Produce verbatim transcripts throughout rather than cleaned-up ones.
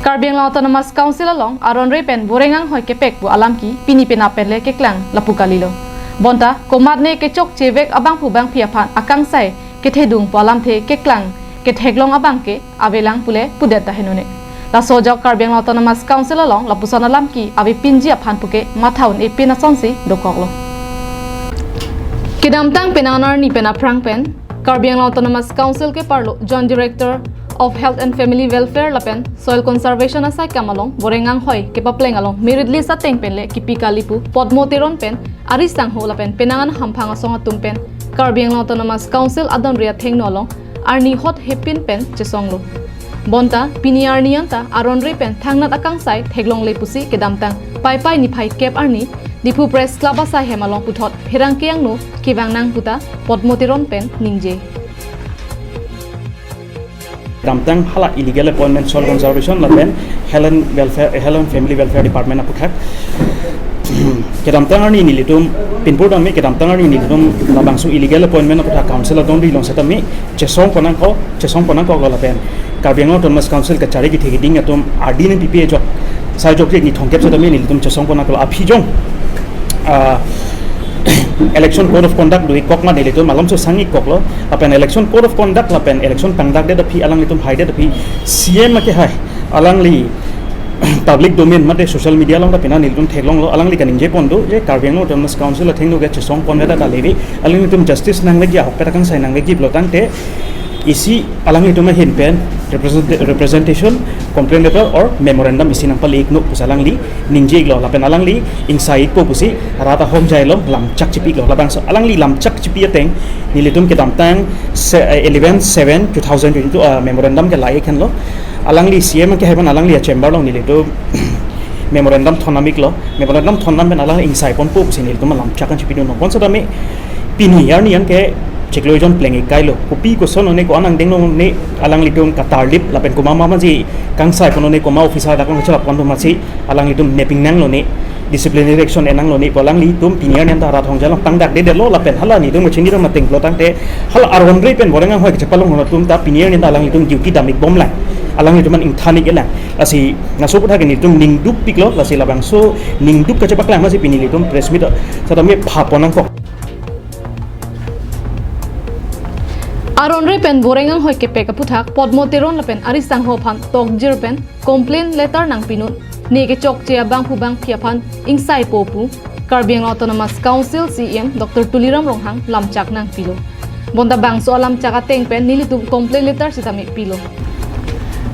Karbi Anglong Autonomous Council along aron-re pen boreng anghoi kepek pu alam ke pini penap pen le keklang lapu kalilo. Bonta komatne kechokche vek abangphu bangphi aphan akangsai kethedung pu alamthe keklang ketheklong abang ke avelang pule pudet ta henone. Laso ajok Karbi Anglong Autonomous Council along lapuson alam ke avepinji aphan puke matha un-e pin asonsi dokoklo. Kedamtang penang arni pen aphrang pen Karbi Anglong Autonomous Council keparlo Joint Director of Health and Family Welfare lapen Soil Conservation asai kam along boreng anghoi kepapleng along merit list ateng pen le kipi kali pu Podmo Teron pen ari sangho lapen penang an hamphang asong atum pen Karbi Anglong Autonomous Council adon-re athengno along arni hot hepin pen chesonglo. Bonta pini arni anta aron-re pen thangnat akangsai theklongle pusi kedamtang Paipai niphai kep arni Diphu Press Club asai hem along puthot pherangke angno kevang nang puta Podmo Teron pen ningje. Kedamtang hala illegal appointment, soil conservation lapen health and welfare, health and family welfare department aputhak. Kedamtang arni nelitum pinpur tame kedamtang arni nelitum labangso illegal appointment aputhak council adon-ri along setame chesongpon nangkok, chesongpon nangkoklo lapen Karbi Anglong Autonomous Council kachari kethe keding atum ardin pipi ajok, sai jok ni thongkep setame nelitum chesongpon nangkoklo aphi jong. Ah, election code of conduct do-ik kok ma nelitum malom so sang-ik koklo, lapen election code of conduct lapen election pangdakdet aphi alanglitum haidet aphi C M ake hai alangli public domain mate social media along ta pina nelitum theklonglo, alangli kaningje pon do je Karbi Anglong Autonomous Council athengno ke chesongpon veda ta levi, alanglitum justice nangvekji, ahokpet akangsai nangvekji pulo tangte isi alanglitum ahin pen represent- representation, complaint letter or memorandum isi nangpale-ik non pusi alangli ningje-iklo lapen alangli ingsai-ikpo pusi rat ahongjai along lamchak chipi-iklo. Labangso alangli lamchak chipi ateng nelitum kedamtang se- eh, eleven seven two thousand twenty-two, ah, memorandum ke la-ik henlo. Alangli C M ke haiban alangli a-chamber along nelitum memorandum thondam-iklo. Memorandum thondam pen alangli ingsai ponpo pusi nelitum lamchak an chipidun non. Bonsetame pini arni an ke chiklo ejon pleng-ik kailo. Kopi koson one ko-an angdeng lone alanglitum katarlip lapen komat mama ji kangsai pon one komat officer dak along chelap pon atum masi alanglitum neping nanglone, disciplinary action en nanglone pu alanglitum pini arni anta rat ahongjai along tangdakdedetlo lapen hala nelitum kachingki ram ateng pulo tangte hala aron-re pen boreng anghoi kachepalong atum ta pini arni anta alanglitum duty dam-ik bomlang, alanglitum an ingthan-ik-elang. Lasi laso aputhak nelitum ningduk piklo, lasi labangso ningduk kachepaklang masi pini nelitum press meet setame phapon nangkok. Aron-re pen boreng anghoi kepek aputhak Podmo Teron lapen ari sangho aphan tokjir pen complaint letter nangpi non. Ne kechokche abangphu bangphi aphan ingsaipo pu Karbi Anglong Autonomous Council C E M Doctor Tuliram Ronghang lamchak nangpilo. Bonta bangso alamchak ateng pen nelitum complaint letter sitame pilo.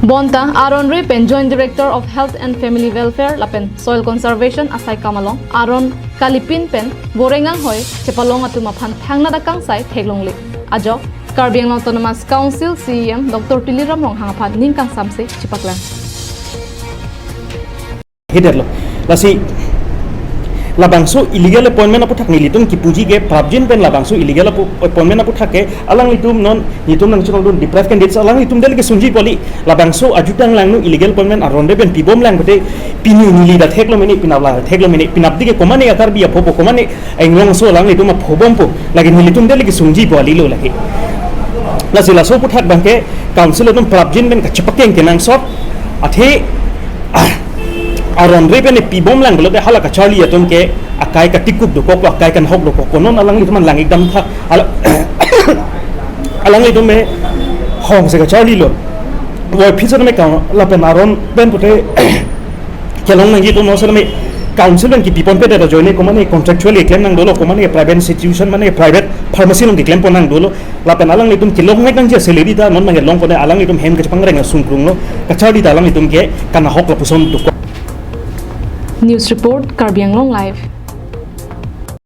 Bonta aron-re pen Joint Director of Health and Family Welfare lapen Soil Conservation asai kam along aron kalipin pen boreng anghoi chepalong atum aphan thangnat akangsai theklongle ajok Karbi Anglong Autonomous Council C E M Doctor Tuliram Ronghang aphan ning kangsamse chepaklang. Hidetlo. Lasi labangso illegal appointment aputhak nelitum kipuji ke prapjin pen labangso illegal apu- appointment aputhak ke alanglitum non nelitum nangchinong dun deprived candidates alanglitum del kesungji poli labangso ajutang langno illegal appointment aron-re pen pibomlang pute pini neli ta theklo mene pinap la theklo mene pinap dike komatne a-Karbi aphopo komatne inglongso alanglitum aphobompo lagi nelitum del kesungji poli lo lagi. Lasi laso aputhak abangke council atum prapjin pen kachepakeng kenangsot athe ah, aron-re pen pibomlang pulote hala kacharli atum ke akai katikup dokok akai kanhok dokok konon alanglitum an lang-ik dam tha ala- alanglitum me hongse kacharlilo. Voi phit setame kang lapen aron pen pute kelong nangji atum setame council pen kipi ponpedet ajoine komatne contractually keklem nang dolo komatne private institution mane private pharmacy along keklem pon nang dolo. Lapen alanglitum kelong mek nangji salary ta non mangke long kone alanglitum hem kechepangreng asung krunglo kacharli ta alanglitum ke kanahok lapuson dokok. News report, Karbi Anglong Live.